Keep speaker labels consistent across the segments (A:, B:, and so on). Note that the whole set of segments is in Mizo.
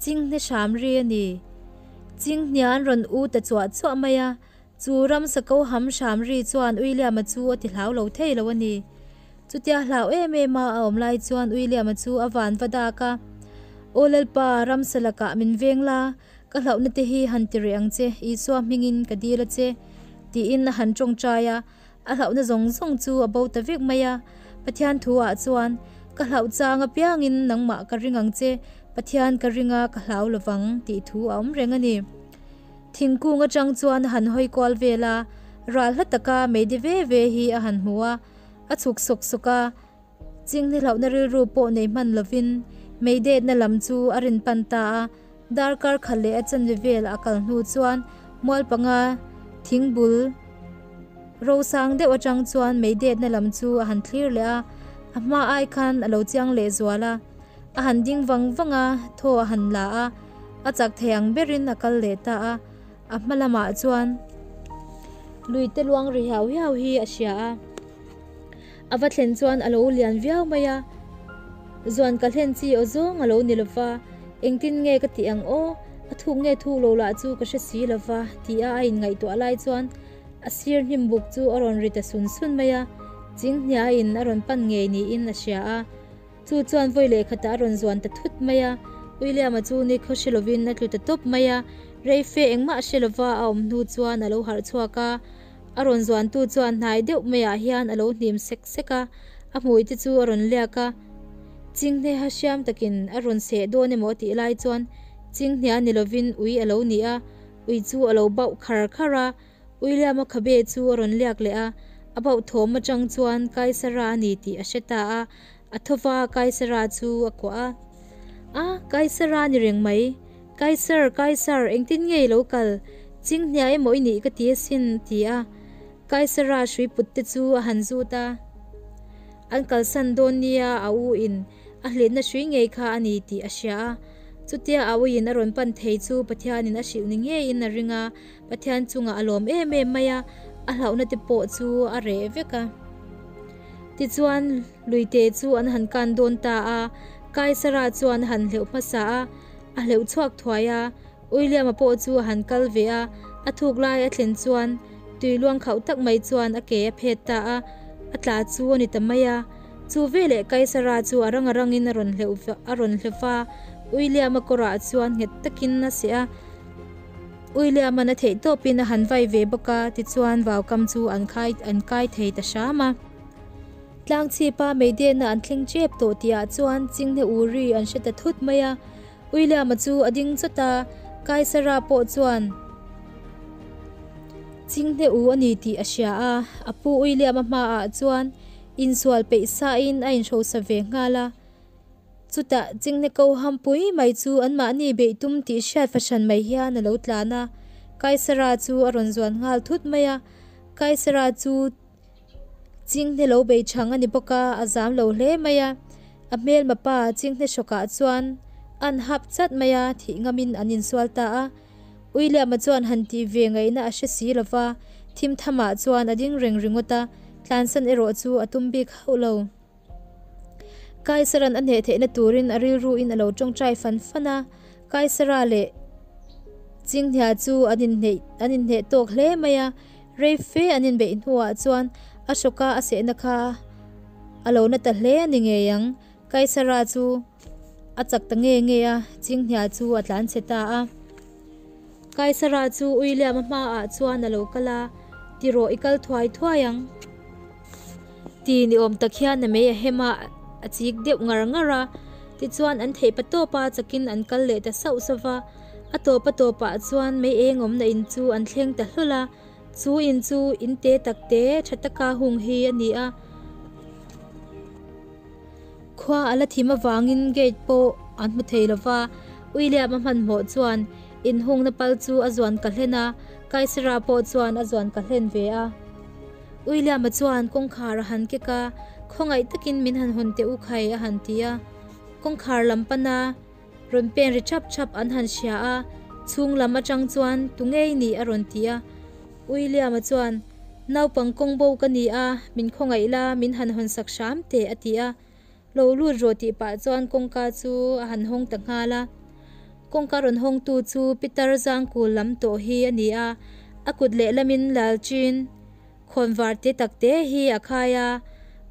A: Chinghne hram ri a ni. Chinghnia an rawn u ta chuah chuah mai a, chu ramsa ko ham hram ri chuan William-a chu a ti hlau lo thei lo a ni. Chutia hlau em em a a awm lai chuan William-a chu a van va dak a, Aw Lalpa, ramsa lakah min veng la, ka hlauhna te hi han ti reh ang che, Isua hmingin ka dil a che, tiin a han tawngtai a. A hlauhna zawng zawng chu a bo ta vek mai a, Pathian thu ah chuan, Ka hlauh chang apiangin nangmah ka ring ang che, Pathian ka ring a ka hlau lovang tih thu a awm reng a ni. Thingkung atang chuan a han hawi kual vel a, ral hla taka meide ve ve hi a han hmu a, a chhuk sawk sawk a, Chinghne hlauhna rilru pawh nei hman lovin meidetna lam chu a rin pan ta a, darkar khat leh a chanve vel a kal hnu chuan mual panga thingbul rosang deuh atang chuan meidetna lam chu a han thlir leh a, a hma ai khan a lo chiang leh zual a, a han ding vang vang a, thaw a han la a, a chak thei ang berin a kal leh ta a, a hma lamah chuan lui te luang ri hiau hiau hi a hria a. A va thlen chuan a lo lian viau mai a, Zuan ka hlen chi aw zawng a lo ni lo va, engtin nge ka tih ang aw, a thuk nge thuk lo lah chu ka hre si lo va, ti a a inngaihtuah lai chuan a sir hnim buk chu a rawn ri ta sun sun mai a, Chinghniain a rawn pan ngei niin a hria a, chu chuan vawi lehkhatah a rawn zuan ta thut mai a, William-a chu nikhaw hre lovin a tlu ta tawp mai a, reife engmah hre lova a awm hnu chuan a lo harh chhuak a. A rawn zuantu chuan hnai deuh maiah hian a lo hnim sek sek a, a hmui te chu a rawn liak a. Chinghneha hriam takin a rawn seh dawn emaw a tih lai chuan Chinghneha ni lovin ui a lo ni a, ui chu a lo bauh khar khar a. William-a khabe chu a rawn liak leh a, a bauh thawm atang chuan Kaisara a ni tih a hre ta a, a thawva Kaisara chu a kuah a. A, Kaisara ni reng mai! Kaisar, Kaisar, engtin nge i lo kal? Chinghnia emaw i nih ka ti asin, a ti a. Kaisara hrui put te chu a han zut a. An kalsan dawn nia a u in a hlitna hrui ngei kha a ni tih a hria a. Chutia a uiin a rawn pan thei chu Pathianin a hrilh ni ngeiin a ring a, Pathian chungah a lawm em em mai a, a hlauhna te pawh chu a reh vek a. Tichuan, luite chu an han kan dawn ta a, Kaisara chuan a han hleuh hmasa a, A hleuh chhuak thuai a, William-a pawh chu a han kal ve a, a thuk lai a thlen chuan tui luang khauh tak mai chuan a ke a phet ta a, a tla chu a ni ta mai a. Chu veleh Kaisara chu a rang a rangin a rawn hleuh a rawn hleuh va, William-a kawrah chuan nghet takin a seh a. William-a'n a theih tawpin a han vai ve bawk a, tichuan vaukam chu an khai an kai thei ta hram a. Tlangchhipa meidena an thleng tep tawh tihah chuan Chinghne Uri an hre ta thut mai a, William-a chu a ding chawt a, Kaisara pawh chuan Chinghne U a ni tih a hria a, a pu William-a hmaah chuan insual peih sain a inhrosa ve nghal a. Chutah Chinghne ko hampui mai chu anmahni beih tum tih hriat fahran mai hian a lo tlan a, Kaisara chu a rawn zuan nghal thut mai a, Kaisara chu. Chinghne lo bei chhang a ni bawk a, a zam lo hle mai a. A hmelma pa Chinghne hrawkah chuan an hap chat mai a, thih ngamin an insual ta a. William-a chuan han tih ve ngaihna a hre si lo va, thim thamah chuan a ding reng ringawt a, tlansan erawh chu a tum bik hauh lo. Kaisaran a hneh theihna turin a rilruin a lo tawngtai fan fan a, Kaisara leh Chinghnia chu an inhneih an inhneh tawk hle mai a, rei fe an inbeih hnuah chuan a hrawka a sehna kha a lo na ta hle a ni ngei ang. Kaisara chu a chak ta nge nge a, Chinghnia chu a tlan chhe ta a. Kaisara chu William-a hmaah chuan a lo kal a, Ti rawh i kal thuai thuai ang. Ti ni awm tak hian a mei a hem a, a chik deuh ngar ngar a. Tichuan an theih pa tawp a, chakin an kal leh ta sauh sauh va. A tawp a tawpah chuan mei eng awmna in chu an thleng ta hlawl a. Chu in chu in te tak te tha taka hung hi a ni a. Khua a la thim avangin gate pawh an hmu thei lo va. William a hmanhmawh chuan inhungna pal chu a zuan ka hlen a, Kaisara pawh chuan a zuan ka hlen ve a. William-a chuan kawngkhar a han kek a, Khawngaih takin min han hawn teh u khai a han ti a. Kawngkhar lam pana rawn pen ri thap thap an han hria a, chhung lam atang chuan tu ngei ni a rawn ti a. William-a chuan, Naupang kawng bo ka ni a, min khawngaih la, min han hawn sak hram teh a ti a. Lo lut rawh tih pah chuan kawngka chu a han hawng ta nghal a. Kawngka rawn hawngtu chu pitar zangkul lam tawh hi a ni a, a kut lehlamin lalchin khawnvar te tak te hi a khai a,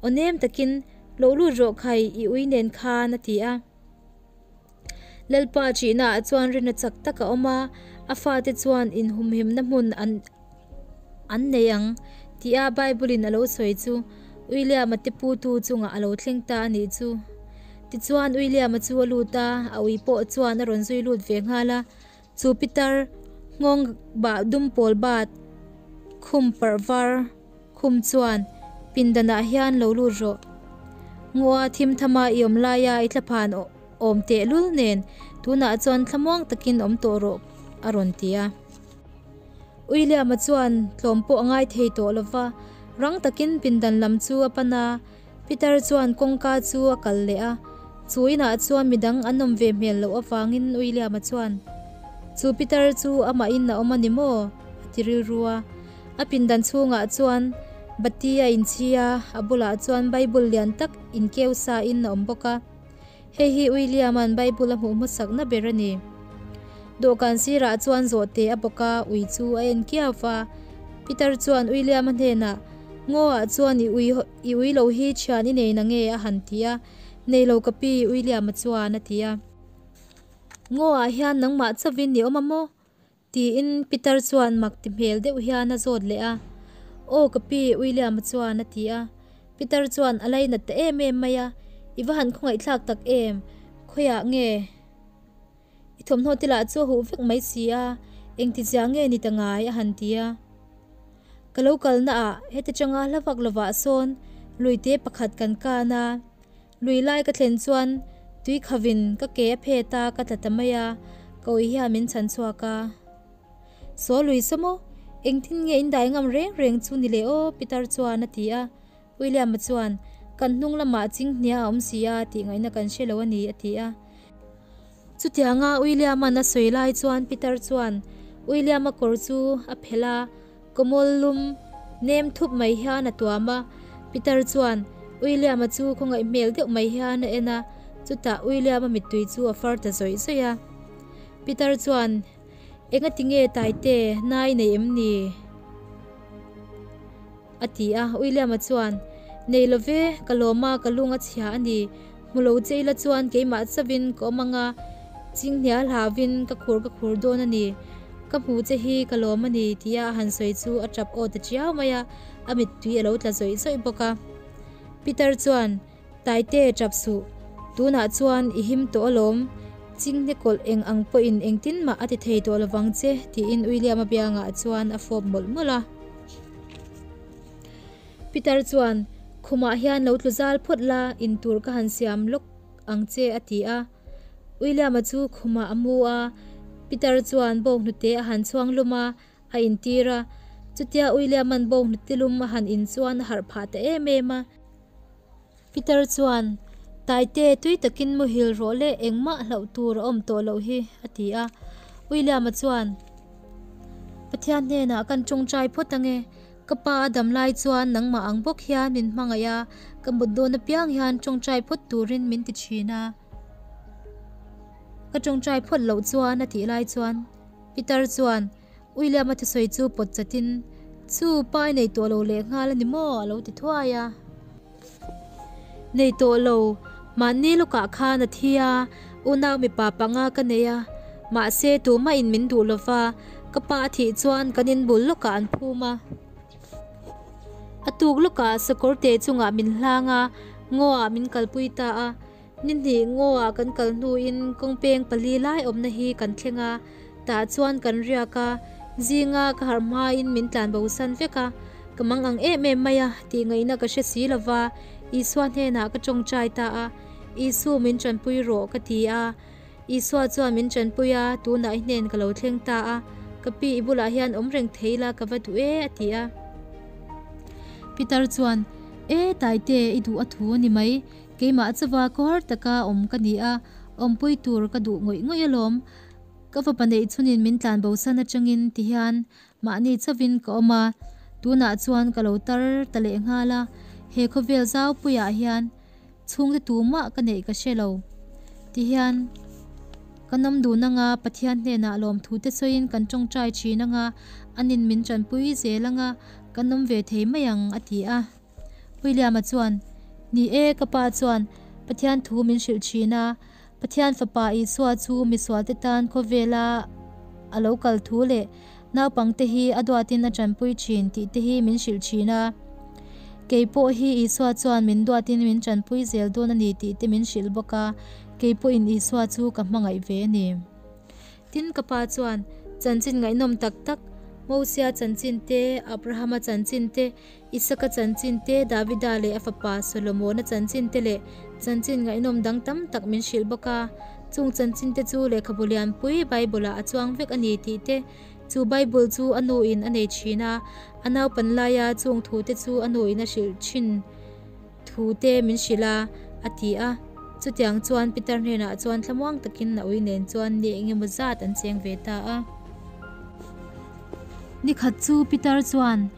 A: aw nem takin, Lo lut rawh khai, i ui nen khan a ti a. Lalpa ṭihna ah chuan rinna chak tak a awm a, a fate chuan inhumhimna hmun an an nei ang tia Bible in a lo sawi chu William-a te putu chungah a lo thleng ta a nih chu. Tichuan William-a chu a lut a, a ui pawh chuan a rawn zui lut ve nghal a, chu pitar nghawng bah dum pawl bat khum parh var Khum chuan, Pindanah hian lo lut rawh. Ngaw a thim thama i awm laia i thlaphan awm tehlul nen tunah chuan thlamuang takin awm tawh rawh a rawn ti a. William-a chuan tlawm pawh a ngai thei tawh lo va, rang takin pindan lam chu a pan a. Peter chuan kawngka chu a kal leh a, chu inah chuan midang an awm ve hmel loh avangin William-a chuan, Chu Peter chu amahin a awm a ni maw? a ti rilru a. A pindan chhungah chuan bati a inchhi a, a bulah chuan Bible lian tak inkeu sa in a awm bawk a. Hei hi William-a'n Bible a hmuh hmasakna ber a ni. Dawhkan sirah chuan zawhte a bawk a, ui chu a en kiau va. Peter chuan William-a hnenah, Ngaw-ah chuan i ui i ui lo hi thian i nei na nge? a han ti a. Nei lo ka pi, William-a chuan a ti a. Ngaw-ah hian nangmah chauhin i awm a maw? Tiin Peter chuan mak ti hmel deuh hian a zawt leh a. Aw ka pi, William-a chuan a ti a. Peter chuan a lainat ta em em mai a, I va han khawngaihthlak tak em, khawiah nge i thawmhnaw te lah chu a huh vek mai si a, engtizia nge ni ta ngai a han ti a. Ka lo kalna ah heti changa hla vak lovah sawn luite pakhat kan kan a. Lui lai ka thlen chuan tui khavin ka ke a phet a, ka tla ta mai a, ka ui hian min chhan chhuak a. Saw lui saw maw? Engtin nge in dai ngam reng reng chu ni leh aw? Pitar chuan a ti a. William-a chuan, Kan hnung lamah chinghnia a awm si a tih ngaihna kan hre lo a ni a ti a. Chutianga William-a'n a sawi lai chuan Pitar chuan William-a kawr chu a phelh a, Kawmawl lum nem thup mai hian a tuam a, Pitar chuan William-a chu khawngaih hmel deuh mai hian a en a, chutah William-a mittui chu a far ta zawih zawih a. Pitar chuan, Engati nge Taite, nai nei em ni? A ti a, William-a chuan, Nei lo ve, ka lawm a, ka lung a chhia a ni. Hmu lo che ila chuan keimah chavin ka awm ang a, chinghnial hlauvin ka khur ka khur dawn a ni. Ka hmu che hi ka lawm a ni, tia a han sawi chu a tap aw ta chiau mai a, a mittui a lo tla zawih zawih bawk a. Peter chuan, Taite, tap suh. Tunah chuan i him tawh alawm. Chinghne kawlh eng ang pawhin engtin mah a ti thei tawh lovang che, tiin William-a biangah chuan a fawp mawlh mawlh a. Peter chuan, Khumah hian lo tlu zal phawt la, in tur ka han siam lawk ang che a ti a. William-a chu khumah a mu a, Peter chuan bawnghnute a han chhuang lum a, a intir a. Chutia William-a'n bawnghnute lum a han in chuan a harh phah ta em em a. Peter chuan, Taite, tui takin muhil rawh le, engmah hlauh tur a awm tawh loh hi, a ti a. William-a chuan, Pathian hnenah kan tawngtai phawt ange, Ka pa a dam lai chuan nangmah ang bawk hian min hmangaih a, ka mut dawn apiang hian tawngtai phawt turin min ti thin a. Ka tawngtai phawt loh chuan a tih lai chuan Peter chuan William-a thusawi chu pawt chatin, Chu, pa i nei tawh lo lehnghal a ni maw? a lo ti thuai a. Nei tawh lo, mahni lawkah khan a thi a, unau mipa panga ka nei a, mahse tumah in min duh lova, ka pa a thih chuan kan in bul lawkah an phum a. A tuk lawkah sakawr te chungah min hlang a, ngaw ah min kalpui ta a, ni hnih ngaw ah kan kal hnuin kawngpeng pali lai awmna hi kan thleng a, tah chuan kan riak a, zinga ka harh hmain min tlan bo san vek a, ka mang ang em em mai a tih ngaihna ka hre si lova, Isua hnenah ka tawngtai ta a, Isu min tanpui rawh ka ti a, Isua chuan min tanpui a, tunah i hnen ka lo thleng ta a, ka pi i bulah hian awm reng thei la ka va duh e a ti a. Peter chuan, E Taite i duh a thu a ni mai, keimah chauva kawr taka awm ka ni a, awmpui tur ka duh ngawih ngawih alawm, Ka fapa neih chhunin min tlan bo san atangin ti hian mahni chauhin ka awm a, tunah chuan ka lo tar ta leh nghal a, he khawvel zaupuiah hian chhungte tumah ka neih ka hre lo ti hian. Kan awm dun anga, Pathian hnenah lawmthu te sawiin kan tawngtai thin anga, anin min tanpui zel anga, kan awm ve thei mai ang, a ti a. William-a chuan, Ni e, ka pa chuan Pathian thu min hrilh thin a, Pathian Fapa Isua chu misualte tan khawvela a lo kal thu leh naupangte hi a duatin a tanpui thin tih te hi min hrilh thin a. Kei pawh hi Isua chuan min duatin min tanpui zel dawn a ni tih te min hrilh bawk a, kei pawhin Isua chu ka hmangaih ve a ni. Tin, ka pa chuan chanchin ngaihnawm tak tak, Mosia chanchin te, Abrahama chanchin te, Isaka chanchin te, Davida leh a fapa Solomona chanchin te leh chanchin ngaihnawm dang tam tak min hrilh bawk a. Chung chanchin te chu lehkhabu lianpui Bible-ah a chuang vek a ni tih te, chu Bible chu a nuin a nei thin a, a naupan laia chung thu te chu a nuin a hrilh thin thu te min hrilh a, a ti a. Chutiang chuan Peter hnenah chuan thlamuang takin a ui nen chuan ni engemaw zat an cheng ve ta a. Nikhat chu Peter chuan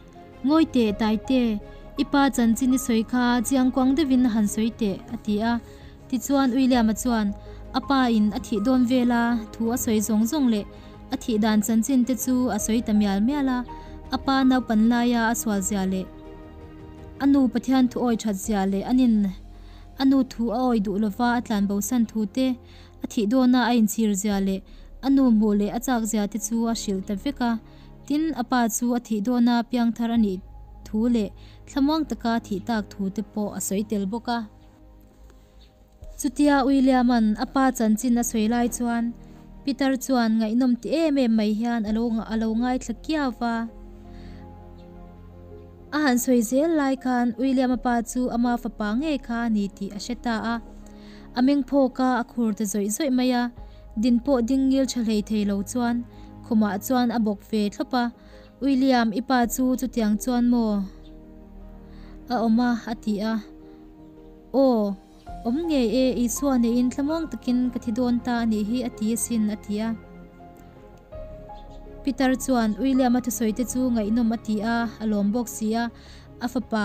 A: Ngawi teh Taite, i pa chanchin i sawi kha chiangkuang deuhin a han sawi teh, a ti a. Tichuan William-a chuan a pa in a thih dawn vela thu a sawi zawng zawng leh a thih dan chanchin te chu a sawi ta mial mial a, a pa naupan laia a sual zia leh a nu Pathian thu awi that zia leh anin a nu thu a awi duh lova a tlan bosan thu te, a thih dawna a inchhir zia leh a nu hmuh leh a chak zia te chu a hrilh ta vek a. Tin, a pa chu a thih dawna piangthar a nih thu leh thlamuang taka a thih tak thu te pawh a sawi tel bawk a. Chutia William-a'n a pa chanchin a sawi lai chuan Peter chuan ngaihnawm ti em em mai hian a lo a lo ngaithla kiau va. A han sawi zel lai khan William-a pa chu ama fapa ngei kha a ni tih a hre ta a. A meng phawk a, a khur ta zawih zawih mai a. Din pawh ding ngil tha hlei thei lo chuan khumah chuan a bawk ve thlawp a, William, i pa chu chutiang chuan maw a awm a? a ti a. Aw, awm ngei e, Isua neiin thlamuang takin ka thi dawn ta a nih hi a ti asin, a ti a. Peter chuan William-a thusawi te chu ngaihnawm a ti a, a lawm bawk si a, a fapa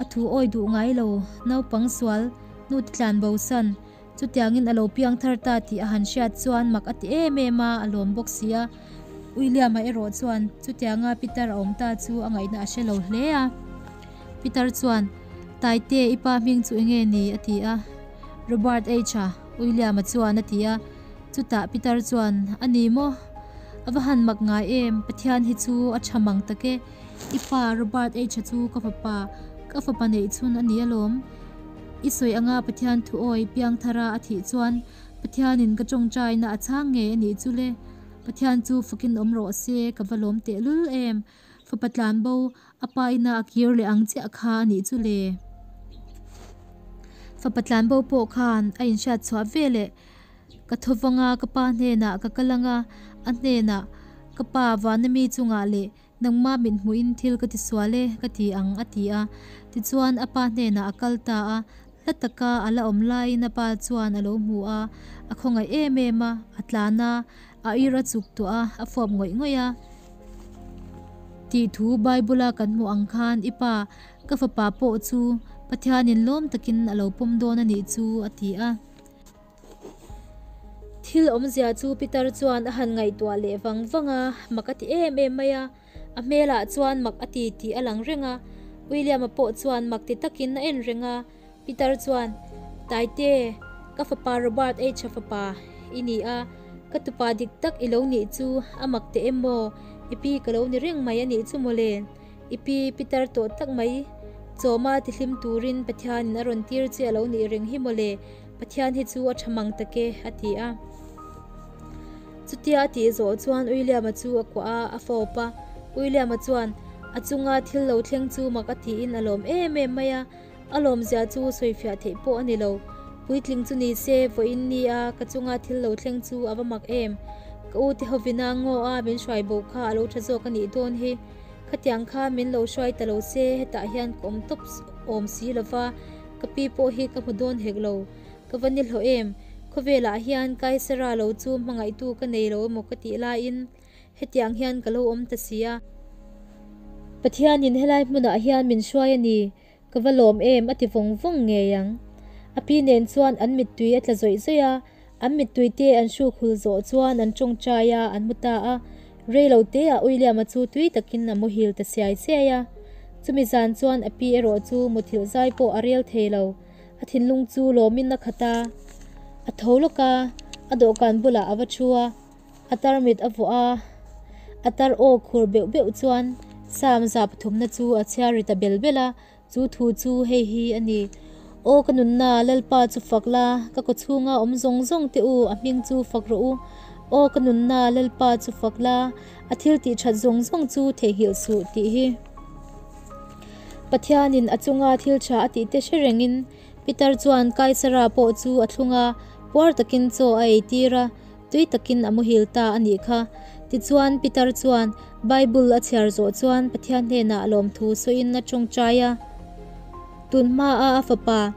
A: a thu awi duh ngai lo, naupang sual, hnute tlan bosan, Chutiangin a lo piang thar ta tih a han hriat chuan mak a ti em em a, a lawm bawk si a. William-a erawh chuan chutianga Peter a awm ta chu a ngaihna a hre lo hle a. Peter chuan, Taite, i pa hming chu enge ni? a ti a. Robert H-a, William-a chuan a ti a. Chutah Peter chuan, A ni maw? A va han mak ngai em, Pathian hi chu a tha mang tak e. I pa Robert H-a chu ka fapa, ka fapa neih chhun a ni alawm. I sawi anga Pathian thu awi piang thara a thih chuan Pathianin ka tawngtaina a chhang ngei a nih chu le. Pathian chu fakin awm rawh se, ka va lawm teh lul em. Fapa tlanbo a pa ina a kir leh ang chiah kha a nih chu le. Fapa tlanbo pawh khan a inhriat chhuah ve leh ka thaw vanga ka pa hnenah ka kal anga a hnenah ka pa vana mi chungah leh Nangmah mit hmuhin thil ka ti sual e, ka ti ang, a ti a. Tichuan, a pa hnenah a kal ta a. Hla taka a la awm laiin a pa chuan a lo hmu a, a khawngaih em em a, a tlan a, a ir a chuk tuah a, a fawp ngawih ngawih a. Tih thu Bible-a kan hmuh ang khan i pa, ka fapa pawh chu Pathianin lawm takin a lo pawm dawn a nih chu, a ti a. Thil awmzia chu Peter chuan a han ngaihtuah leh vang vang a, mak a ti em em mai a. A hmelah chuan mak a ti tih a lang reng a. William-a pawh chuan mak ti takin a en reng a. Peter chuan, Taite, ka fapa Robert H-a fapa i ni a, ka tupa dik tak i lo nih chu a mak teh em maw? I pi ka lo ni reng mai a nih chu mawle. I pi Peter tawh tak mai chawma tihlim turin Pathianin a rawn tir che a lo nih reng hi mawle. Pathian hi chu a tha mang tak e, a ti a. Chutia a tih zawh chuan William-a chu a kuah a, a fawp a. William-a chuan a chunga thil lo thleng chu mak a tiin a lawm em em mai a. A lawmzia chu sawifiah theih pawh a ni lo. Puitling chu ni se, vawiin ni a ka chunga thil lo thleng chu a va mak em. Ka u te hovina ngaw a min hruai bo kha a lo tha zawk a nih dawn hi. Khatiang kha min lo hruai ta lo se, hetah hian ka awm tawp awm si lo va. Ka pi pawh hi ka hmu dawn hek lo. Ka va ni hlawh em? Khawvelah hian Kaisara lo chu hmangaihtu ka nei lo emaw ka tih laiin hetiang hian ka lo awm ta si a. Pathianin helai hmunah hian min hruai a ni, ka va lawm em a ti vawng vawng ngei ang. A pi nen chuan an mittui a tla zawih zawih a. An mittui te an hruk hul zawh chuan an tawngtai a, an mu ta a. Rei lo te ah William-a chu tui takin a muhil ta siai siai a. Chumi zan chuan a pi erawh chu muthilh zai pawh a rel thei lo. A thinlung chu lawmin a khat a. A tho lawk a, a dawhkan bulah a va thu a. A tarmit a vuah a, a tar aw khur beuh beuh chuan Sam za pathumna chu a chhiar ri ta bel bel a, chu thu chu hei hi a ni, Aw ka nunna, Lalpa chu fak la, ka kawchhunga awm zawng zawng te u, a hming chu fak rawh u. Aw ka nunna, Lalpa chu fak la, a thil tih that zawng zawng chu theihnghilh suh tih hi. Pathianin a chunga thil tha a tih te hre rengin Peter chuan Kaisara pawh chu a thlung a, puar takin chaw a eitir a, Tui takin a muhil ta a nih kha. Tichuan, Peter chuan Bible a chhiar zawh chuan Pathian hnenah lawmthu sawiin a tawngtai a. Tun hmaa a fapa,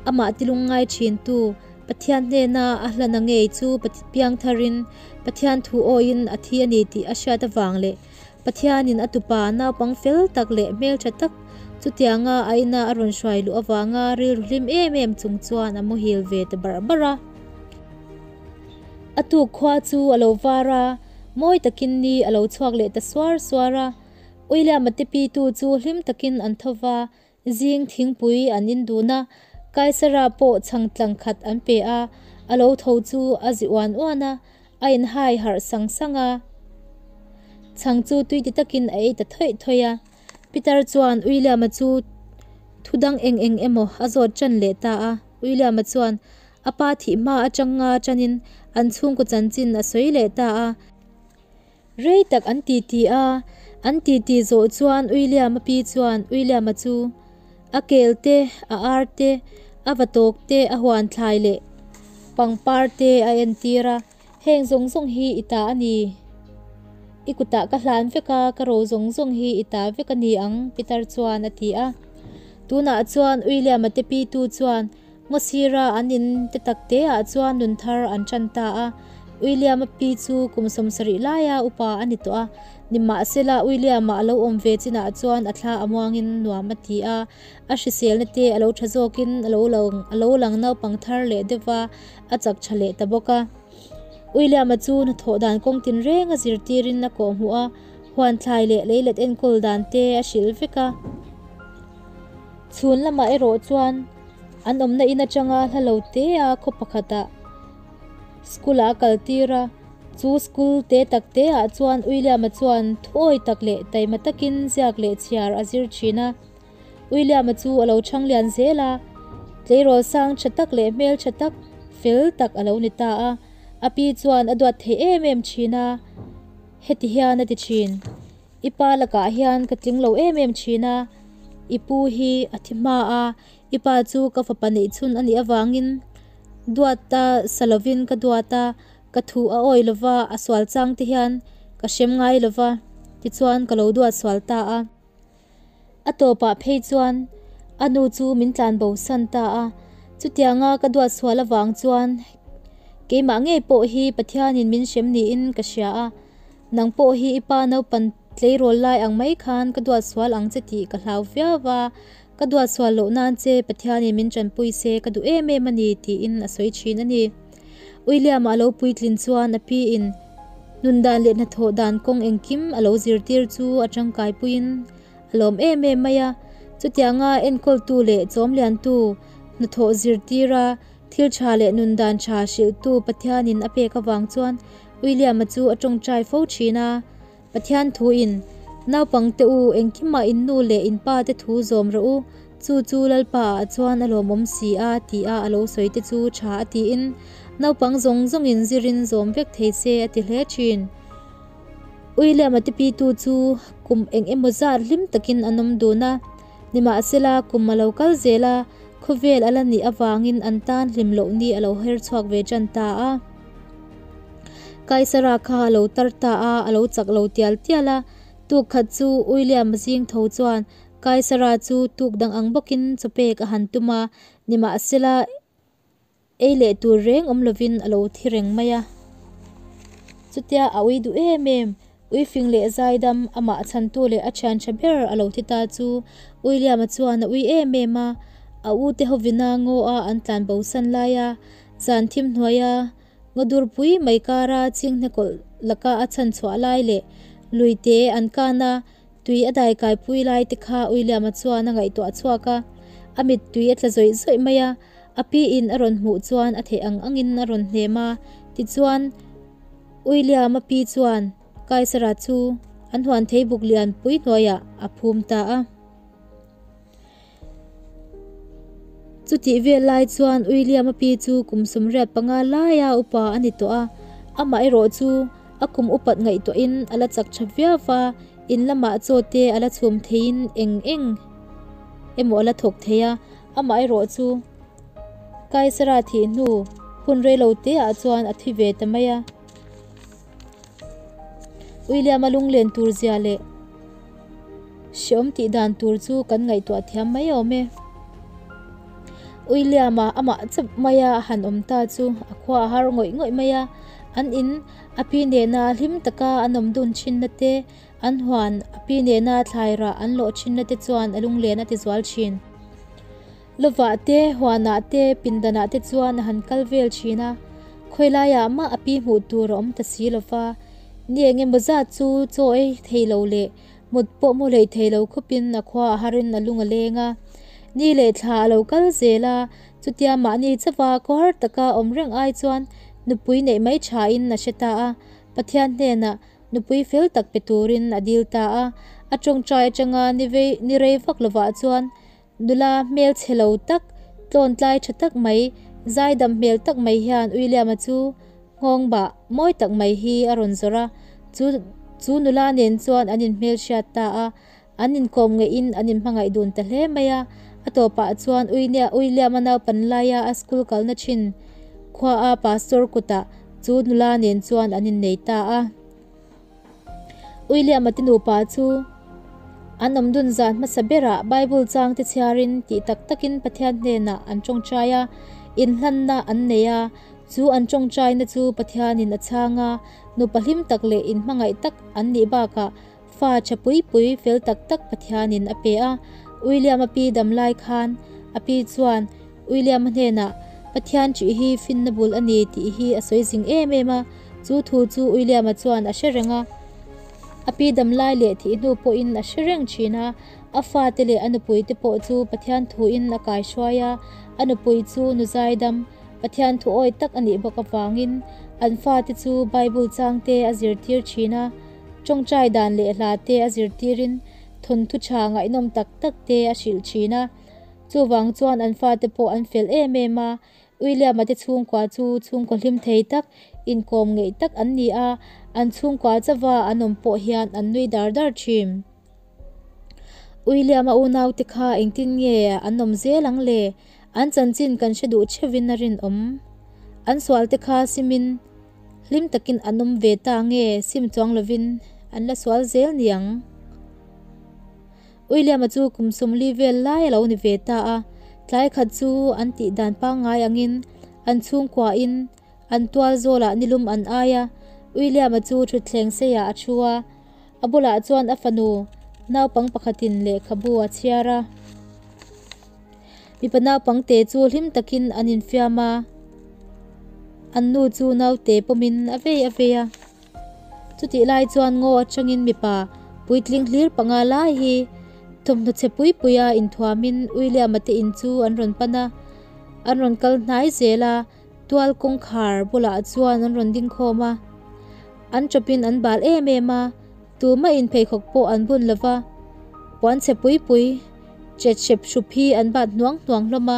A: amah tilungngai thintu, Pathian hnena a hlana ngei chu piang tharin Pathian thu awiin a thi a ni tih a hriat avang leh Pathianin a tupa naupang fel tak leh hmeltha tak chutianga a ina a rawn hruai luh avanga rilru hlim em em chung chuan a muhil ve ta barh barh a. A tuk khua chu a lo var a, mawi takin ni a lo chhuak leh ta suar suar a. William-a te pitu chu hlim takin an tho va, zing thingpui an in dun a, Kaisara pawh chhang tlang khat an pe a, a lo tho chu a zi uan uan a, a inhai harh sang sang a. Chhang chu tui ti takin a ei ta thawih thawih a. Peter chuan William-a chu thu dang eng eng emaw a zawt ṭan leh ta a. William-a chuan A pa thih hma atanga tanin an chhungkaw chanchin a sawi leh ta a. Rei tak an titi a, an titi zawh chuan William-a pi chuan William-a chu a kel te, a ar te, a vatawk te, a huan thlai leh pangpar te a entir a, Heng zawng zawng hi i ta a ni. I kutah ka hlan vek a, ka ro zawng zawng hi i ta vek a ni ang, Peter chuan a ti a. Tunah chuan William-a te pitu chuan Ngawsira an in te tak te ah chuan nun thar an tan ta a. William-a pi chu kum 70 laia upa a ni tawh a. Nimahsela William-a a lo awm ve chinah chuan a thla a muangin nuam a ti a. A hriselna te a lo tha zawkin a lo a lo lang naupang thar leh deuh va, a chak tha leh ta bawk a. William-a chu hnathawh dan kawng tinreng a zirtirin a kawhhmuh a, huan thlai leh leilet enkawl dan te a hrilh vek a. Chhun lamah erawh chuan an awmna in atanga hla lo te a khaw pakhatah school ah a kal tir a, chu school te tak te ah chuan William-a chuan thuawi tak leh taima takin ziak leh chhiar a zir thin a. William-a chu a lo chhang lian zel a, tleirawl sang tha tak leh hmel tha tak, fel tak a lo ni ta a. A pi chuan a duat thei em em thin a, heti hian a ti thin. I pa lakah hian ka tling lo em em thin a, i pu hi a thi hma a, i pa chu ka fapa neih chhun a nih avangin duata sa lovin ka duat a, ka thu a awi lova, a sual chang te hian ka hrem ngai lova, tichuan ka lo duat sual ta a. A tawpah phei chuan a nu chu min tlan bo san ta a, chutianga ka duat sual avang chuan keimah ngei pawh hi Pathianin min hrem niin ka hria a, nang pawh hi i pa naupan tleirawl lai ang mai khan ka duat sual ang che tih ka hlau viau va, ka duat sual loh nan che Pathianin min tanpui se ka duh em em a ni tiin a sawi thin a ni. William-a a lo puitlin chuan a piin nun dan leh hnathawh dan kawng engkim a lo zirtir chu a tangkai puiin a lawm em em mai a. Chutianga enkawltu leh chawmliantu hnathawh zirtira thil tha leh nun dan tha hrilhtu Pathianin a pek avang chuan William-a chu a tawngtai fo thin a. Pathian thuin, Naupangte u, engkimah in nu leh in pa te thu zawm rawh u, chu chu Lalpa ah chuan a lawmawm si a, ti a a lo sawi te chu tha a tiin, naupang zawng zawngin zirin zawm vek thei se a ti hle thin. William-a te pitu chu kum eng emaw zat hlim takin an awm dun a, nimahsela kum a lo kal zel a, khawvel a la nih avangin an tan hlim loh ni a lo her chhuak ve tan ta a. Kaisara kha a lo tar ta a, a lo chak lo tial tial a. Tuk khat chu William zing tho chuan Kaisara chu tuk dang ang bawkin chaw pek a han tum a, nimahsela ei leh tur reng awm lovin a lo thi reng mai a. Chutia a ui duh em em, ui fing leh zaidam amah chhantu leh a thian tha ber a lo thi ta chu William-a chuan a ui em em a, a ute hovina ngaw a an tlan bo san lai a, zan thim hnuaia. Ngawdurpui mai kara chinghne kawlh laka a chhan chhuah lai leh luite an kan a, tui a daikaipui lai te kha William-a chuan a ngaihtuah chhuak a, a mittui a tla zawih zawih mai a, a pi in a rawn hmuh chuan a theih ang angin a rawn hnem a, tichuan William-a pi chuan Kaisara chu an huan thei buk lian pui hnuaiah a phum ta a. Chutih vel lai chuan William-a pi chu kum 85 laia upa a ni tawh a, amah erawh chu a kum upat ngaihtuahin a la chak tha viau va, in lamah chaw te a la chhum theiin eng eng emaw a la thawk thei a, amah erawh chu Kaisara thih hnu hun reilo te ah chuan a thi ve ta mai a. William-a lunglen tur zia leh Hreawm tih dan tur chu kan ngaihtuah thiam mai awm e. William-a amah chauh maia a han awm ta chu a khua a har ngawih ngawih mai a. An in a pi nena hlim taka an awm dun thinna te, an huan a pi nena thlai rah an lawh thinna te chuan a lunglen a ti zual thin. Lovah te, huanah te, pindanah te chuan a han kal vel thin a, khawi laiah mah a pi hmuh tur a awm ta si lo va. Ni eng emaw zat chu chaw ei thei lo leh mut pawh mu hleih thei lo khawpin a khua a harin a lung a leng a. Ni leh thla a lo kal zel a, chutia mahni chauha khawhar taka awm reng ai chuan nupui neih mai thain a hre ta a, Pathian hnenah Nupui fel tak pe turin a dil ta a, a tawngtai atanga ni vei ni rei vak lovah chuan Nula hmel chhe lo tak, tlawn tlai tha tak mai, zaidam hmel tak mai hian William-a chu nghawng bah mawi tak mai hi a rawn zawrh a, chu chu nula nen chuan an inhmel hriat ta a, an inkawm ngeihin an inhmangaih dun ta hle mai a. A tawpah chuan William-a naupan laia a school kalna thin khuaa pastor kutah chu nula nen chuan an innei ta a. William-a te nupa chu an awm dun zan hmasa berah Bible chang te chhiarin tih tak takin Pathian hnenah an tawngtai a, inhlanna an nei a. Chu an tawngtaina chu Pathianin a chhang a, nupa hlim tak leh inhmangaih tak an nih bakah fa tha pui pui fel tak tak Pathianin a pe a. William-a pi dam lai khan a pi chuan William-a hnenah Pathian ṭih hi finna bul a ni tih hi a sawi zing em em a. Chu thu chu William-a chuan a hre reng a, a pi dam lai leh thih hnu pawhin a hre reng thin a. A fate leh a nupui te pawh chu Pathian thuin a kaihruai a, a nupui chu nu zaidam, Pathian thu awi tak a nih bawk avangin an fate chu Bible changte a zirtir thin a, tawngtai dan leh hla te a zirtirin thawnthu tha ngaihnawm tak tak te a hrilh thin a. Chuvang chuan an fate pawh an fel em em a, William-a te chhungkua chu chhungkaw hlim thei tak, inkawm ngeih tak an ni a, an chhungkua chauha an awm pawh hian an nui dar dar thin. William-a unaute kha engtin nge an awm zel ang le? An chanchin kan hre duh theuhin a rinawm. An sualte kha simin hlim takin an awm ve ta nge sim chuang lovin an la sual zel niang? William-a chu kum 40 vel lai a lo ni ve ta a, tlai khat chu an tih dan pangngai angin an chhungkuain an tual zawlah nilum an ai a, William-a chu thutthleng seiah a thu a, a bulah chuan a fanu naupang pakhatin lehkhabu a chhiar a. Mipa naupang te chu hlim takin an infiam a, an nu chu naute pawmin a vei a vei a. Chutih lai chuan ngaw atangin mipa puitling hlir panga lai hi thawmhnaw chhe pui puia inthuamin William-a te in chu an rawn pan a, an rawn kal hnai zel a, tual kawngkhar bulah chuan an rawn ding khawm a. An tawpin an bal em em a, tumah in pheikhawk pawh an bun lo va, puan chhe pui pui chet hrep hrup hi an bat hnuang hnuang hlawm a.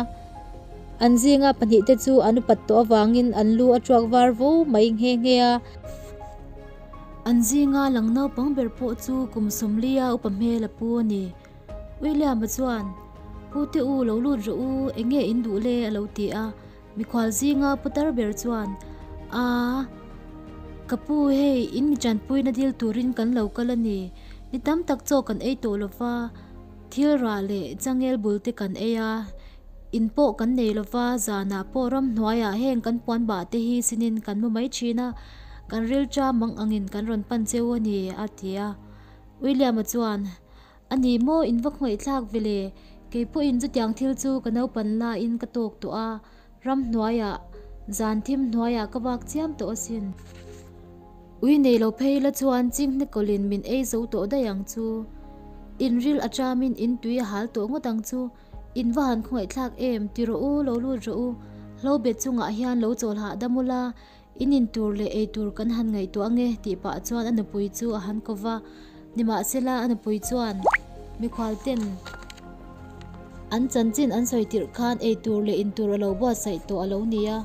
A: An zinga pahnihte chu an upat tawh avangin an lu a tuak var vo mai nghe nghe a. An zinga lang naupang ber pawh chu kum 40 a upa hmel a pu a ni. William-a chuan, Pute u lo lut rawh u, eng nge in duh le? a lo ti a. Mikhual zinga putar ber chuan, Aa, ka pu hei in mi tanpuina dil turin kan lo kal a ni. Ni tam tak chaw kan ei tawh lo va, thil rah leh changel bul te kan ei a, in pawh kan nei lo va, zanah pawh ramhnuaiah heng kan puan bah te hi sinin kan mu mai thin a, kan rilṭa mang angin kan rawn pan cheu a ni, a ti a. William-a chuan, A ni maw, in va khawngaihthlak ve le? Kei pawhin chutiang thil chu ka naupan laiin ka tawk tawh a, ramhnuaiah Zan thim hnuaiah ka vak chiam tawh asin. Ui nei lo phei la chuan chinghne kawlin min ei zo tawh daih ang chu. In ril a chamin in tui a hal tawh ngawt ang chu. In va han khawngaihthlak em, ti rawh u, lo lut rawh u. Hlo bet chungah hian lo chawl hahdam ula, in in tur leh ei tur kan han ngaihtuah ange tih pah chuan a nupui chu a han ko va. Nimahsela a nupui chuan mikhual ten an chanchin an sawi tirh khan ei tur leh in tur a lo buatsaih tawh a lo ni a.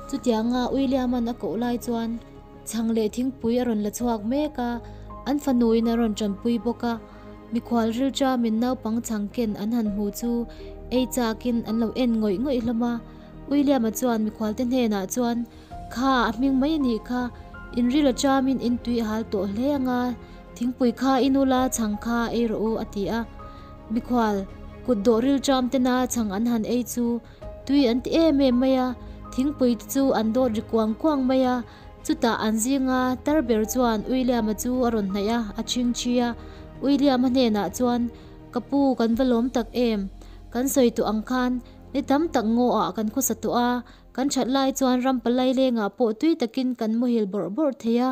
A: Chutianga William-a'n a koh lai chuan chhang leh thingpui a rawn la chhuak mek a, an fanuin a rawn tanpui bawk a. Mikhual rilṭamin naupang chhang ken an han hmu chu ei chakin an lo en ngawih ngawih hlawm a. William-a chuan mikhualte hnenah chuan, Kha, a hming mai a nih kha, in ril a ṭamin in tui a hal tawh hle ang a, thingpui kha i nula chhang kha ei rawh u, a ti a. Mikhual kutdawh rilṭam tena chhang an han ei chu Tui an ti em em mai a, thingpui te chu an dawt ri kuang kuang mai a, chutah an zinga tar ber chuan William-a chu a rawn hnaih a, a chhingchhi a, William-a hnenah chuan, Ka pu, kan va lawm tak em? Kan sawi tawh ang khan ni tam tak ngaw ah kan khawsa tawh a, kan that lai chuan ram palai lengah pawh tui takin kan muhil bawrh bawrh thei a,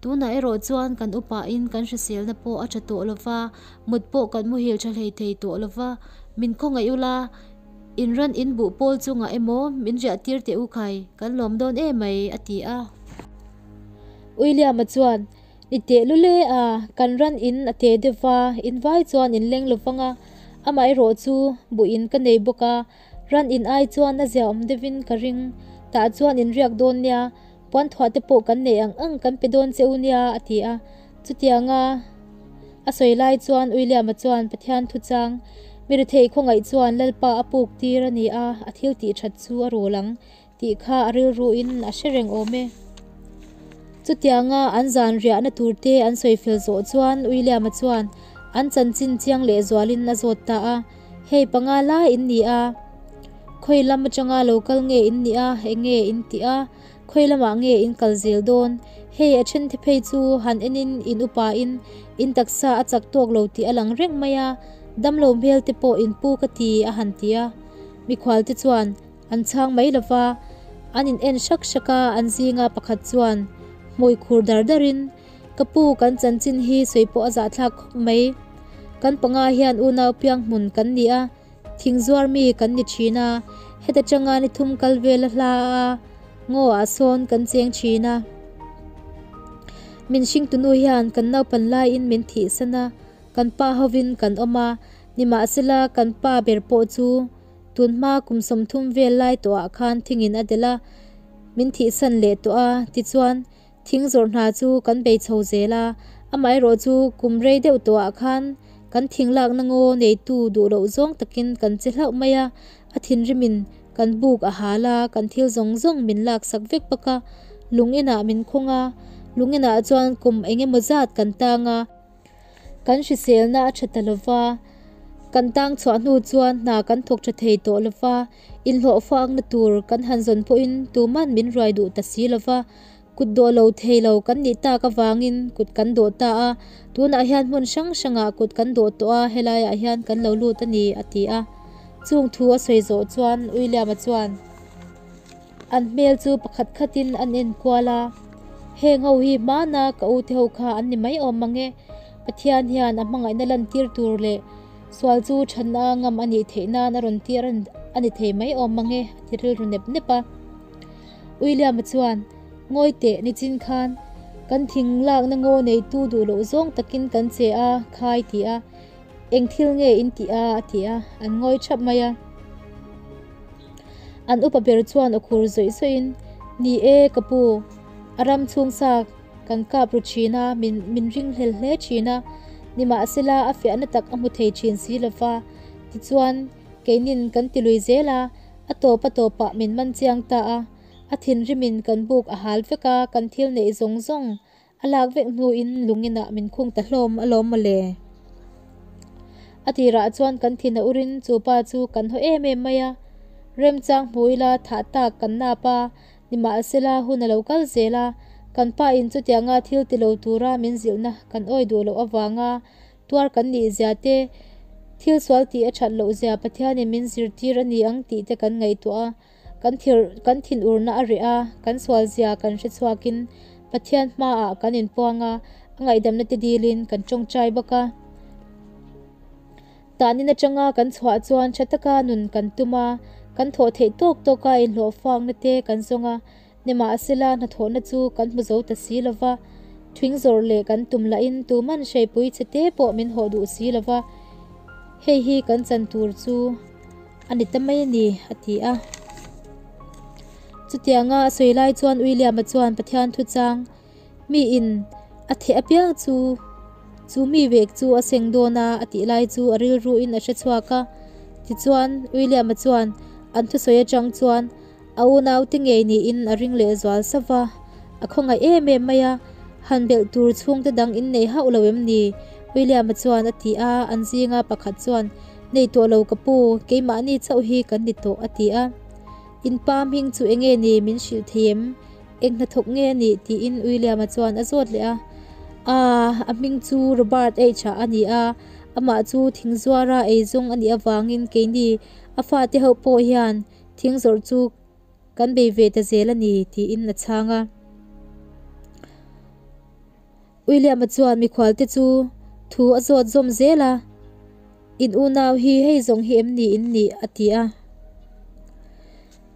A: tunah erawh chuan kan upain kan hriselna pawh a tha tawh lova, mut pawh kan muhil tha hlei thei tawh lova, min khawngaih ula, In ran in buh pawl chungah emaw min riah tir teh u khai, kan lawm dawn em mai, a ti a. William-a chuan, Ni teh lu le a, kan ran in a te deuh va, in vai chuan in leng lo vang a, amaherawh chu buh in ka nei bawk a, ran in ai chuan a ziaawm deuhin ka ring, tah chuan in riak dawn nia, Puanthuah te pawh kan neih ang ang kan pe dawn che u nia, a ti a. Chutianga a sawi lai chuan William-a chuan Pathian thuchang, Mi rethei khawngaih chuan Lalpa a puk tir a ni a, a thil tih that chu a rul ang, tih kha a rilruin a hre reng awm e. Chutianga an zan riahna tur te an sawi fel zawh chuan William-a chuan an chanchin chiang lehzualin a zawt ta a. Hei panga lai in ni a, khawi lam atanga lo kal nge in nih a, eng nge in tih a, khawi lamah nge in kal zel dawn? Hei a then te phei chu han enin in upa in in taksa a chak tawk lo tih a lang reng mai a, damlo hmel te pawh in pu ka ti a han ti a. Mikhual te chuan an chhang mai lo va, an in en hrak hrak a, an zinga pakhat chuan hmui khur dar darin, Ka pu kan chanchin hi sawi pawh a zahthlak khawp mai. Kan panga hian unau piang hmun kan ni a, thing zuar mi kan ni thin a, heta tanga ni thum kal vel a hla a, ngaw ah sawn kan cheng thin a. Min hringtunu hian kan naupan laiin min thihsan a, kan pa hovin kan awm a, nimahsela kan pa ber pawh chu Tunhma kum 30 vel lai tawhah khan thingin a delh a, min thihsan leh tawh a, tichuan Thing zawrh hna chu kan bei chho zel a, amaherawh chu kum rei deuh tawhah khan kan thing lakna ngaw neitu duh loh zawng takin kan che hlauh mai a, a thinrimin kan buk a hal a, kan thil zawng zawng min laksak vek bawk a, lung inah min khawng a, lung inah chuan kum eng emaw zat kan tang a. Kan hriselna a tha ta lo va, kan tang chhuah hnu chuan hna kan thawk tha thei tawh lo va, inhlawh fangna tur kan han zawn pawhin tuman min ruai duh ta si lo va, kut dawh lo thei lo kan nih tak avangin kut kan dawh ta a, tunah hian hmun hrang hrangah kut kan dawh tawh a, helaiah hian kan lo lut a ni, a ti a. Chung thu a sawi zawh chuan William-a chuan. An hmel chu pakhat khatin an en kual a, Heng ho hi hmana ka u te ho kha an ni mai awm mang e, Pathian hian a hmangaihna lantir tur leh sual chu thatna ngam a nih theih nan a rawn tir a ni thei mai awm mang e, a ti rilru nep nep a. William-a chuan, Ngawi teh, nichin khan kan thing lakna ngaw neitu duh loh zawng takin kan che a, khai ti a. Eng thil nge in tih a? a ti a, an ngawi thap mai a. An upa ber chuan a khur zawih zawih in, Ni e, ka pu, a ram chhung sa kan kap ru thin a, min min ringhlel hle thin a, nimahsela a fiahna tak a hmu thei thin si lo va, tichuan keinin kan ti lui zel a, a tawp a tawpah min man chiang ta a, a thinrimin kan buk a hal vek a, kan thil neih zawng zawng A lak vek hnuin lunginah min khung ta hlawm alawm mawle. A tirah chuan kan thin a urin chu pa chu kan haw em em mai a. Remchang hmu ila thah tak kan nap a, nimahsela hun a lo kal zel a, kan pa in chutianga thil ti lo tura min zilhna kan awi duh loh avanga tuar kan nih zia te, thil sual tih a that loh zia Pathianin min zirtir a ni ang tih te kan ngaihtuah a. Kan thir kan thinurna a reh a, kan sualzia kan hre chhuakin Pathian hmaah kan inpuang a, a ngaihdamna te dilin kan tawngtai bawk a. Tahnin atanga kan chhuah chuan tha taka nun kan tum a, kan thawh theih tawk tawka inhlawhfakna te kan zawng a, nimahsela hnathawhna chu kan hmu zo ta si lo va, thing zawrh leh kan tum lahin tuman hreipui che te pawh min hawh duh si lo va, hei hi kan chan tur chu a ni ta mai a ni, a ti a. Chutianga a sawi lai chuan William-a chuan Pathian thuchang Miin a theh apiang chu chu mi vek chu a seng dawn a, a tih lai chu a rilruin a hre chhuak a. Tichuan, William-a chuan an thusawi atang chuan a unaute ngei niin a ring leh zual sa va. A khawngaih em em mai a, han belh tur chhungte dang innei hauh lo em ni? William-a chuan a ti a, an zinga pakhat chuan, Nei tawh lo ka pu, keimahni chauh hi kan ni tawh, a ti a. In pa hming chu enge ni min hrilh thei em? Eng hnathawk nge a nih? tiin William-a chuan a zawt leh a. Aaa, a hming chu Robert H-a a ni a, amah chu thingzuara eizawng a nih avangin keini a fate ho pawh hian thing zawrh chu kan bei ve ta zel a ni, tiin a chhang a. William-a chuan mikhualte chu thu a zawt zawm zel a, In unau hi hei zawng hi em ni in nih? a ti a.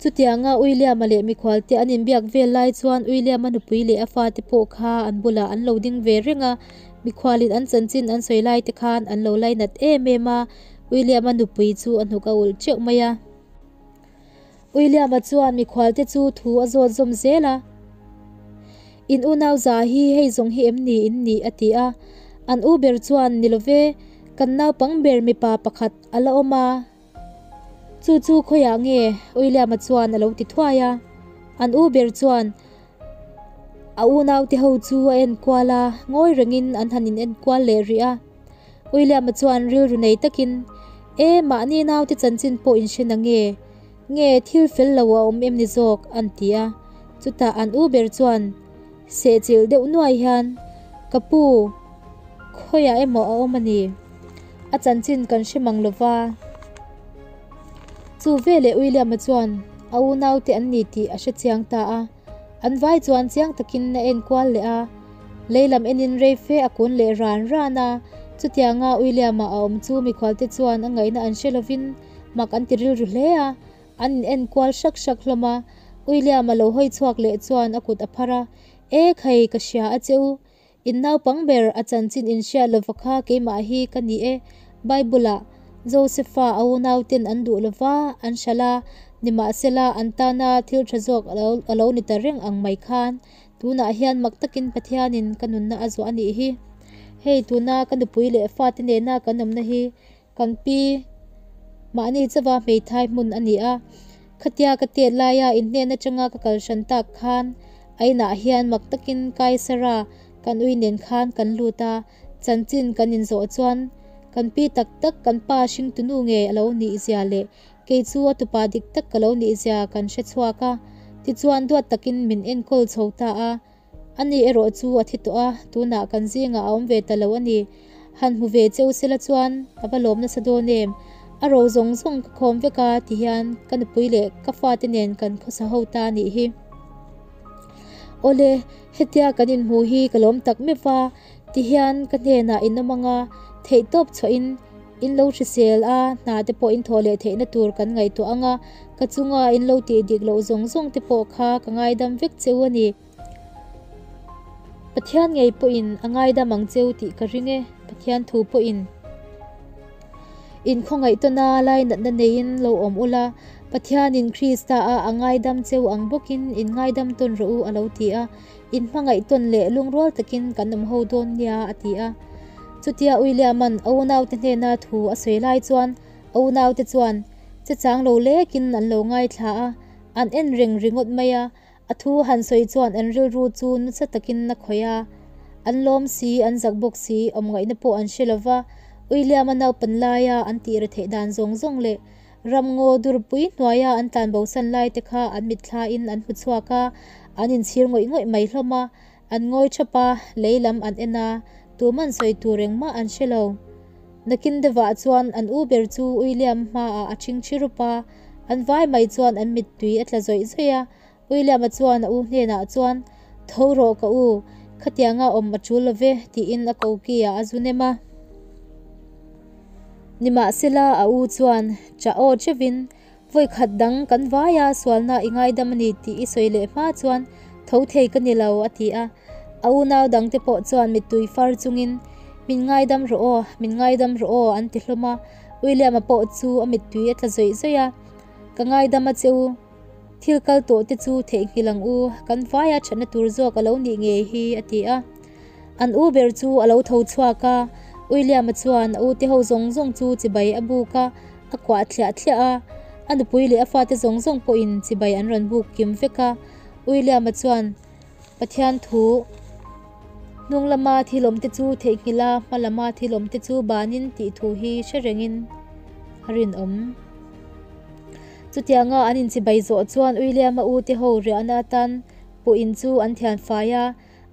A: Chutianga William-a leh mikhualte an inbiak vel lai chuan William-a nupui leh a fate pawh kha an bulah an lo ding ve reng a, mikhualin an chanchin an sawi lai te khan an lo lainat em em a, William-a nupui chu a hnuk a ulh teuh mai a. William-a chuan mikhualte chu thu a zawt zawm zel a, In unau za hi hei zawng hi em ni in nih? a ti a. An u ber chuan, Ni lo ve, kan naupang ber mipa pakhat a la awm a, chu chu khawiah nge? William-a chuan a lo ti thuai a. An u ber chuan a unaute ho chu a enkual a, ngawi rengin an han inenkual leh rih a. William-a chuan rilru nei takin, E, mahni naute chanchin pawh in hre na nge? Nge thil fel lo a awm em ni zawk? an ti a. Chutah an u ber chuan sehchilh deuh nuai hian, Ka pu, khawiah emaw a awm a ni. A chanchin kan hre mang lo va. Chu veleh William-a chuan a unaute an ni tih a hre chiang ta a. An vai chuan chiang takin a enkual leh a, lei lam enin rei fe a kun leh ran ran a, chutianga William-a a awm chu mikhualte chuan a ngaihna an hre lovin mak an ti rilru hle a, an in enkual hrak hrak hlawm a, William-a lo hawi chhuak leh chuan a kut a phar a, E khai, ka hria a che u, In naupang ber a chanchin in hriat lova kha keimah hi ka ni e. Bible-ah, Josefa a unauten an duh lova, an hralh a, nimahsela an tana thil tha zawk a lo ni ta reng ang mai khan, tunah hian mak takin Pathianin ka nunna a zuah a nih hi. Hei tuna ka nupui leh fate nena kan awmna hi Kan pi mahni chauha hmeithai hmun a ni a, khatia ka tet laia inhnen atanga ka kal hran tak khan a inah hian mak takin Kaisara kan ui nen khan kan lut a, chanchin kan inzawh chuan kan pi tak tak kan pa hringtunu nge a lo nih zia leh kei chu a tupa dik tak ka lo nih zia kan hre chhuak a, tichuan duat takin min enkawl chho ta a. Ani erawh chu a thi tawh a, tunah kan zingah a awm ve ta lo a ni. Han hmu ve cheu sela chuan ka va lawm nasa dawn em? A ro zawng zawng ka khawm vek a ti hian ka nupui leh ka fate nen kan khawsa ho ta a nih hi. Awle, hetia kan inhmu hi ka lawm tak meuh va, ti hian ka hnenah in awm ang a, theihtawp chhuahin in lo hrisel a, hna te pawh in thawh leh theihna tur kan ngaihtuah ang a, ka chunga in lo tih dik loh zawng zawng te pawh kha ka ngaidam vek cheu a ni. Pathian ngei pawhin a ngaidam ang cheu tih ka ring e, Pathian thu pawhin. Inkhawngaih tawna lainatna neiin lo awm ula, Pathianin Krista-a a ngaidam cheu ang bawkin in ngaidam tawn rawh u a lo ti a, in hmangaih tawn leh lungrual takin kan awm ho dawn nia a ti a. Chutia William-a'n a unaute hnena thu a sawi lai chuan a unaute chuan che chang lo lekin an lo ngaithla a, an en reng ringawt mai a, A thu han sawi chuan an rilru chu nasa takin a khawih a, an lawm si, an zak bawk si, awmngaihna pawh an hre lova, William-a naupan laia an tih retheih dan zawng zawng leh ramngaw durpui hnuaia an tlanbosan lai te kha an mitthlain an hmu chhuak a, an inchhir ngawih ngawih mai hlawm a, an ngawi thap a, lei lam an en a, tuman sawi tur engmah an hre lo. Nakin deuhah chuan an u ber chu William hmaah a ṭhingṭhi rup a. An vai mai chuan an mittui a tla zawih zawih a. William-a chuan a u hnenah chuan, Tho rawh ka u, khatianga awm a tul lo ve, tiin a koki-ah a zu nem a. Nimahsela a u chuan chah aw chevin, Vawi khat dang kan vaia sualna i ngaidam a ni tih i sawi leh hma chuan tho thei ka ni lo, a ti a. A unau dangte pawh chuan mittui far chungin, Min ngaidam rawh aw, min ngaidam rawh aw, an ti hlawm a. William-a pawh chu a mittui a tla zawih zawih a, Ka ngaidam a che u. Thil kal tawh te chu theihnghilh ang u, kan vaia thatna tur zawk a lo nih ngei hi, a ti a. An u ber chu a lo tho chhuak a, William-a chuan a ute ho zawng zawng chu chibai a buk a, a kuah thliah thliah a. A nupui leh a fate zawng zawng pawhin chibai an rawn buk kim vek a. William-a chuan Pathian thu hnung lama thil awmte chu theihnghilh a, hma lama thil awmte chu banin tih thu hi hre rengin a rinawm. Chutianga an inchibai zawh chuan William-a ute ho riahna atan puhin chu an thian fai a,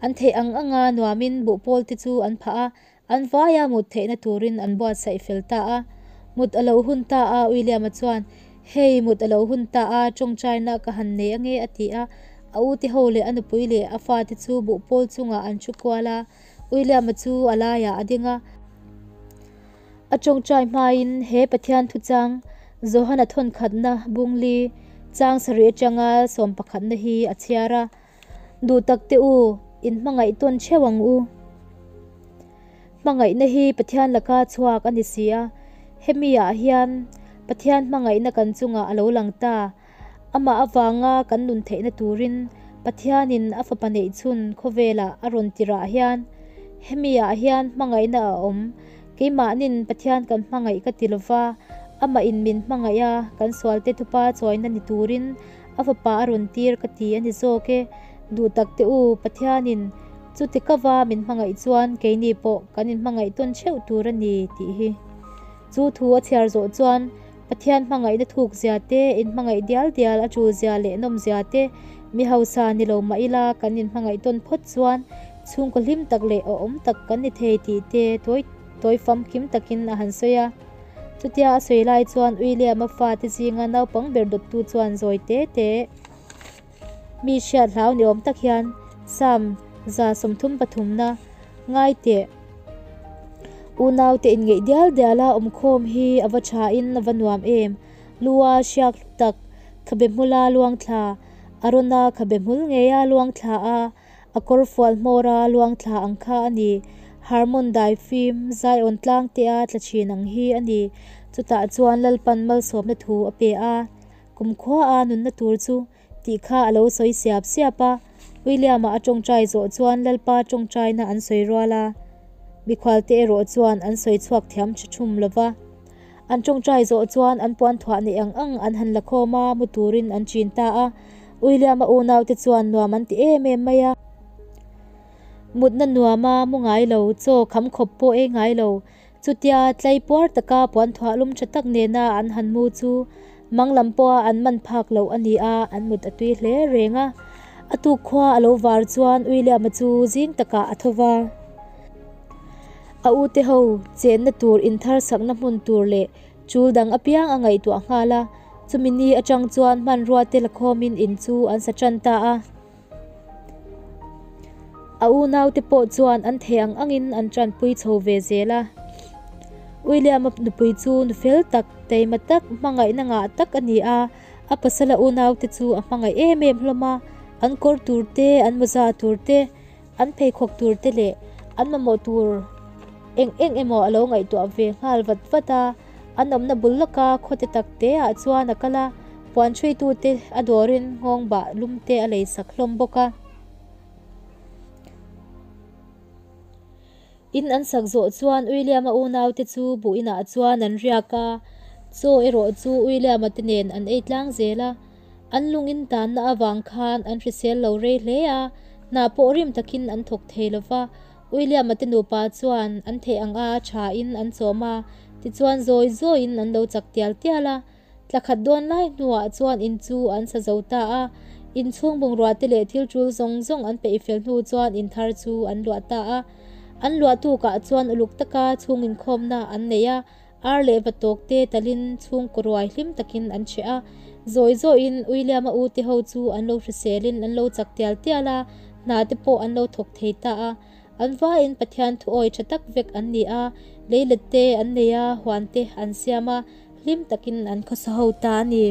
A: an theih ang anga nuamin buhpawl te chu an phah a, an vaia mut theihna turin an buatsaih fel ta a. Mut a lo hun ta a, William-a chuan, Hei, mut a lo hun ta a, tawngtaina ka han nei ange a ti a. A ute ho leh a nupui leh a fate chu buhpawl chungah an thu kual a, William-a chu a laiah a ding a. A tawngtai hmain he Pathian thuchang Johana thawnkhatna bungli chang sarih atanga sawmpakhatna hi a chhiar a, Duh tak teh u, in hmangaih tawn theuh ang u. Hmangaihna hi Pathian laka chhuak a ni si a, hemi ah hian Pathian hmangaihna kan chungah a lo lang ta. Amah avanga kan nun theihna turin Pathianin a fapa neih chhun khawvelah a rawn tirah hian hemi ah hian hmangaihna a awm. Keimahnin Pathian kan hmangaih ka ti lova, amah in min hmangaih a, kan sualte thupa chawina ni turin a fapa a rawn tir ka ti a ni zawk e. Duh tak teh u, Pathianin chuti kava min hmangaih chuan keini pawh kan inhmangaih tawn theuh tur a ni tih hi. Chu thu a chhiar zawh chuan Pathian hmangaihna thuk zia te, inhmangaih dial dial a tul zia leh nawm zia te, mi hausa ni lo mah ila kan inhmangaih tawn phawt chuan chhungkaw hlim tak leh awhawm tak kan ni thei tih te tawi tawi famkim takin a han sawi a. Chutia a sawi lai chuan William-a fate zinga naupang ber dawttu chuan zawi te te mi hriat hlau ni awm tak hian Psalm 133 na ngai teh. Unaute inngeih dial diala awmkhawm hi a va thain a va nuam em? Lua hriak hlu tak, khabe hmula luang thla, Arona khabe hmul ngeia luang thla a, a kawr fual hmawra luang thla ang kha a ni. Harmon dai fim, Zion tlang tea tla thin ang hi a ni. Chutah chuan Lalpan malsawmna thu a pe a, kumkhua a nunna tur chu Tih kha a lo sawi siap siap a. William-a a tawngtai zawh chuan Lalpa tawngtaina an sawi rual a, mikhualte erawh chuan an sawi chhuak thiam tha thum lo va. An tawngtai zawh chuan an puan thuah neih ang ang an han la khawm a, mu turin an chin ta a. William-a unaute chuan nuam an ti em em mai a. Mutna nuama mu ngai lo, chaw kham khawp pawh ei ngai lo, Chutia tlai puar taka puanthuah lum tha tak nena an han mu chu mang lam pawha an man phak loh a ni a, an mut a tui hle reng a. A tuk khua a lo var chuan William-a chu zing takah a tho va. A ute ho chenna tur inthar sakna hmun tur leh chul dang apiang a ngaihtuah nghal a, chumi ni atang chuan hmanrua te la khawmin in chu an sa tan ta a. A unaute pawh chuan an thei ang angin an tanpui chho ve zel a. William-a nupui chu nu fel tak, taima tak, hmangaihna ngah tak a ni a. A pasala unaute chu a hmangaih em em hlawm a, an kawr tur te, an mawza tur te, an pheikhawk tur te leh an mamawh tur eng eng emaw a lo ngaihtuah ve nghal vat vat a. An awmna bul lawka khawte tak te ah chuan a kal a, puan hruaitute a dawrin nghawng bah lum te a lei sak hlawm bawk a. In an sak zawh chuan William-a unaute chu buh inah chuan an riak a, chaw erawh chu William-a te nen an ei tlang zel a. An lung in tanna avang khan an hrisel lo rei hle a, hna pawh rim takin an thawk thei lo va, William-a te nupa chuan an theih ang a tha in an chawm a, tichuan zawi zawiin an lo chak tial tial a. Thla khat dawn lai hnuah chuan in chu an sa zo ta a, inchhung bungrua te leh thil tul zawng zawng an peih fel hnu chuan in thar chu an luah ta a. An luah tukah chuan uluk taka chhung inkhawmna an nei a. Ar leh vatawk te talin chhungkaw ruai hlim takin an cheh a. Zawi zawiin William-a u te ho chu an lo hriselin an lo chak tial tial a, hna te pawh an lo thawk thei ta a. An vaiin Pathian thuawi tha tak vek an ni a, leilet te an nei a, huan te an siam a, hlim takin an khawsa ho ta a ni.